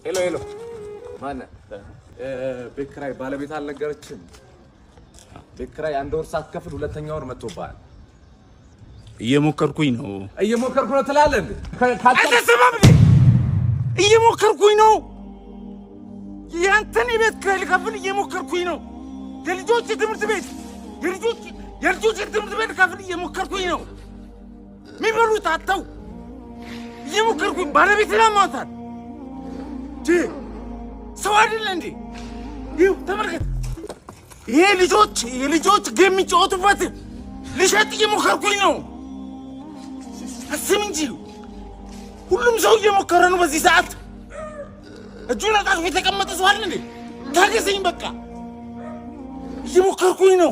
Hello hello፣ ማነህ? ቤት ኪራይ ባለቤት አልነገረችም? ቤት ኪራይ አንድ ወር ሳትከፍል ሁለተኛ ወር መጥቶብሃል። እየሞከርኩኝ ነው። እየሞከርኩ ነው ትላለህ እንዴ? አልተሰማም እንዴ? እየሞከርኩኝ ነው። ያንተን የቤት ኪራይ ልከፍል እየሞከርኩኝ ነው። የልጆች ትምህርት ቤት የልጆች ትምህርት ቤት ልከፍል እየሞከርኩኝ ነው። የሚበሉት አጥተው እየሞከርኩኝ፣ ባለቤት ላሟታል። ሰው አይደለ እንዴ? ይኸው ተመልከት። ይሄ ልጆች የልጆች game የሚጫወቱበት ልሸጥ እየሞከርኩኝ ነው። አስብ እንጂ፣ ሁሉም ሰው እየሞከረ ነው። በዚህ ሰዓት እጁን አጣጥፎ የተቀመጠ ሰው አለ እንዴ? ታገሰኝ በቃ፣ እየሞከርኩኝ ነው።